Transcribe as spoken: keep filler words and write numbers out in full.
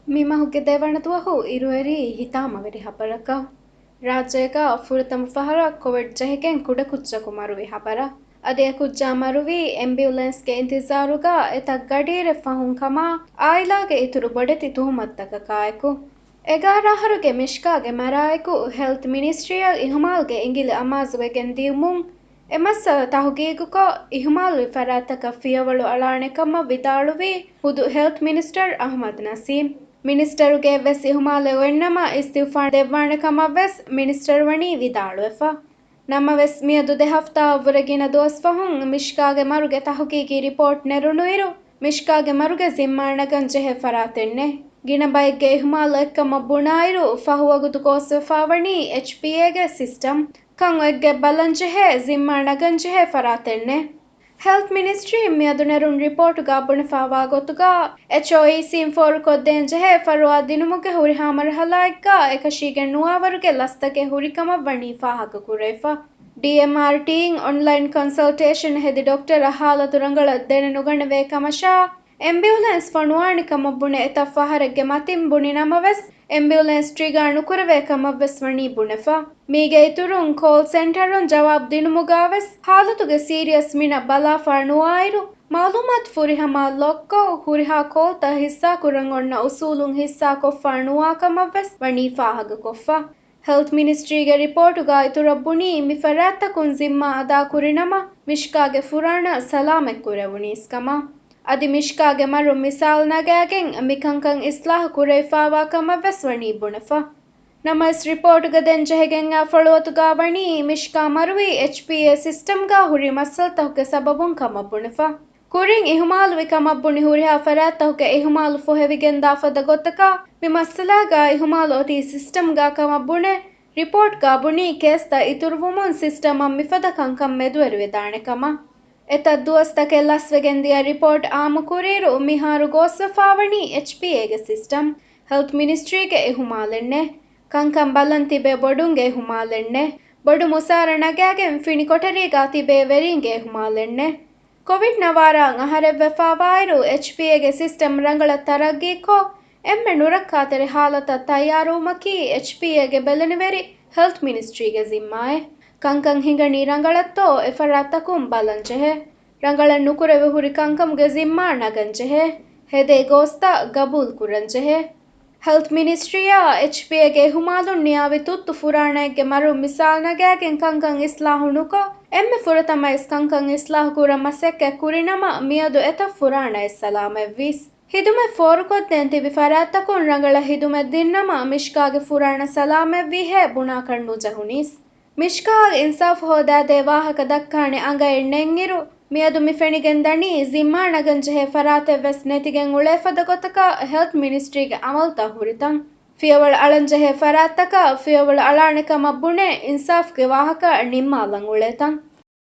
މި މަހުގެ ދެވަނަ ދުވަހު އިރުއެރީ ހިތާމަވެރި ހަބަރަކަށް. ރާއްޖޭގަ ފުރަތަމަ ފަހަރަށް ކޮވިޑް ޖެހިގެން ކުޑަކުއްޖަކު މަރުވި ހަބަރަށް. އަދި އެ ކުއްޖާ މަރުވީ އެމްބިއުލެންސްގެ އިންތިޒާރުގަ އެތައް ގަޑިއިރެއް ފަހުން ކަމަށް އާއިލާގެ އިތުރު ބޮޑެތި ތުހުމަތުތަކަކާއެކު. އެގާރަ އަހަރުގެ މިޝްކާގެ މަރާއެކު ހެލްތް މިނިސްޓްރީއަށް އިހުމާލުގެ އިނގިލި އަމާޒުވެގެން ދިޔުމުން، އެ މައްސަލަ ތަހުގީގުކޮށް، އިހުމާލުވި ފަރާތްތަކަށް ފިޔަވަޅު އަޅާނެ ކަމަށް ވިދާޅުވީ ޚުދު ހެލްތް މިނިސްޓަރ އަޙްމަދު ނަސީމް. މިނިސްޓަރުގެ އެއްވެސް އިހުމާލެއް އޮތްނަމަ އިސްތިއުފާ ދެއްވާނެ ކަމަށްވެސް މިނިސްޓަރު ވަނީ ވިދާޅުވެފަ. ނަމަވެސް، މިއަދު ދެ ހަފްތާއަށްވުރެ ގިނަ ދުވަސް ފަހުން މިޝްކާގެ މަރުގެ ތަހުގީގީ ރިޕޯޓް ނެރުނުއިރު، މިޝްކާގެ މަރުގެ ޒިންމާ ނަގަން ޖެހޭ ފަރާތެއް ނެތް. ގިނަ ބައެއްގެ އިހުމާލު އެއްކަމަށް ބުނާއިރު، ފަހުވަގުތު ގޯސްވެފާވަނީ އެޗްޕީއޭގެ ސިސްޓަމް. ކަން އޮތްގޮތް ބަލަންޖެހޭ، ޒިންމާ ނަގަންޖެހޭ ފަރާތެއް ނެތް. ހެލްތް މިނިސްޓްރީން މިއަދު ނެރުނު ރިޕޯޓުގަ ބުނެފާވާ ގޮތުގަ، އެޗްއޯއީސީން ފޯރުކޮށްދޭންޖެހޭ ފަރުވާ ދިނުމުގެ ހުރިހާ މަރުހަލާއެއްގަ އެކަށީގެން ނުވާވަރުގެ ލަސްތަކެއް ހުރިކަމަށް ވަނީ ފާހަގަކުރެވިފަ. ޑީއެމްއާރްޓީން އޮންލައިން ކޮންސަލްޓޭޝަން ހެދި ޑޮކްޓަރަށް ހާލަތު ރަނގަޅަށް ދެނެ ނުގަނެވޭ ކަމަށާ، އެމްބިއުލެންސް ފޮނުވާނެ ކަމަށް ބުނެ އެތައް ފަހަރެއްގެ މަތިން ބުނި ނަމަވެސް، އެމްބިއުލެންސް ޓްރިގާ ނުކުރެވޭ ކަމަށްވެސް ވަނީ ބުނެފަ. މީގެ އިތުރުން، ކޯލް ސެންޓަރުން ޖަވާބު ދިނުމުގަވެސް ހާލަތުގެ ސީރިއަސް މިނަށް ބަލާފާ ނުވާއިރު، މައުލޫމާތު ފުރިހަމައަށް ލޮކްކޮށް، ހުރިހާ ކޯލްތައް ހިއްސާކުރަން އޮންނަ އުސޫލުން ހިއްސާކޮށްފާ ނުވާ ކަމަށްވެސް ވަނީ ފާހަގަކޮށްފަ. ހެލްތް މިނިސްޓްރީގެ ރިޕޯޓުގަ އިތުރަށް ބުނީ، މި ފަރާތްތަކުން ޒިންމާ އަދާކުރި ނަމަ، މިޝްކާގެ ފުރާނަ ސަލާމަތްކުރެވުނީސް ކަމަށް. އަދި މިޝްކާގެ މަރު މިސާލު ނަގާގެން މި ކަންކަން އިސްލާހު ކުރެވިފާވާ ކަމަށްވެސް ވަނީ ބުނެފަ. ނަމަވެސް، ރިޕޯޓުގަ ދެން ޖެހިގެންއާ ފޮޅުވަތުގަ ވަނީ މިޝްކާ މަރުވީ އެޗްޕީއޭ ސިސްޓަމްގަ ހުރި މައްސަލަތަކުގެ ސަބަބުން ކަމަށް ބުނެފަ. ކުރިން އިހުމާލުވި ކަމަށް ބުނި ހުރިހާ ފަރާތްތަކުގެ އިހުމާލު ފޮހެވިގެންދާ ފަދަ ގޮތަކަށް މި މައްސަލާގަ އިހުމާލު އޮތީ ސިސްޓަމްގަ ކަމަށް ބުނެ، ރިޕޯޓްގަ ބުނީ ކޭސްތައް އިތުރުވުމުން ސިސްޓަމަށް މިފަދަ ކަންކަން މެދުވެރިވެދާނެ ކަމަށް. އެތައް ދުވަސްތަކެއް ލަސްވެގެން ދިޔަ ރިޕޯޓް އާއްމުކުރިއިރު، މިހާރު ގޯސްވެފާވަނީ އެޗްޕީއޭގެ ސިސްޓަމް. ހެލްތް މިނިސްޓްރީގެ އިހުމާލެއް ނެތް. ކަންކަން ބަލަން ތިބޭ ބޮޑުންގެ އިހުމާލެއް ނެތް. ބޮޑު މުސާރަ ނަގާގެން ފިނި ކޮޓަރީގަ ތިބޭ ވެރިންގެ އިހުމާލެއް ނެތް. ކޮވިޑް ނަވާރަ އަހަރެއްވެފާވާއިރު، އެޗްޕީއޭގެ ސިސްޓަމް ރަނގަޅަށް ތަރައްގީކޮށް، އެންމެ ނުރައްކާތެރި ހާލަތަށް ތައްޔާރުވުމަކީ އެޗްޕީއޭގެ ބެލެނިވެރި ހެލްތް މިނިސްޓްރީގެ ޒިންމާއެއް. ކަންކަން ހިނގަނީ ރަނގަޅަށްތޯ އެފަރާތްތަކުން ބަލަންޖެހޭ. ރަނގަޅަށް ނުކުރެވި ހުރި ކަންކަމުގެ ޒިންމާ ނަގަންޖެހޭ. ހެދޭ ގޯސްތައް ގަބޫލުކުރަންޖެހޭ. ހެލްތް މިނިސްޓްރީއާ އެޗްޕީއޭގެ އިހުމާލުން ނިޔާވި ތުއްތު ފުރާނައެއްގެ މަރު މިސާލު ނަގާގެން ކަންކަން އިސްލާހު ނުކޮށް، އެންމެ ފުރަތަމަ އިސް ކަންކަން އިސްލާހު ކުރަން މަސައްކަތް ކުރިނަމަ، މިއަދު އެތައް ފުރާނައެއް ސަލާމަތްވީސް. ހިދުމަތް ފޯރުކޮށްދޭން ތިބި ފަރާތްތަކުން ރަނގަޅަށް ހިދުމަތް ދިންނަމަ، މިޝްކާގެ ފުރާނަ ސަލާމަތްވީހޭ ބުނާކަށް ނުޖެހުނީސް. މިޝްކާއަށް އިންސާފު ހޯދާދޭ ވާހަކަ ދައްކާނެ އަނގައެއް ނެތްއިރު، މިއަދު މި ފެނިގެން ދަނީ، ޒިންމާ ނަގަންޖެހޭ ފަރާތެއްވެސް ނެތިގެން އުޅޭ ފަދަ ގޮތަކަށް ހެލްތް މިނިސްޓްރީގެ އަމަލުތައް ހުރިތަން. ފިޔަވަޅު އަޅަންޖެހޭ ފަރާތްތަކަށް ފިޔަވަޅު އަޅާނެ ކަމަށް ބުނެ، އިންސާފުގެ ވާހަކަ ނިންމާލަން އުޅޭތަން.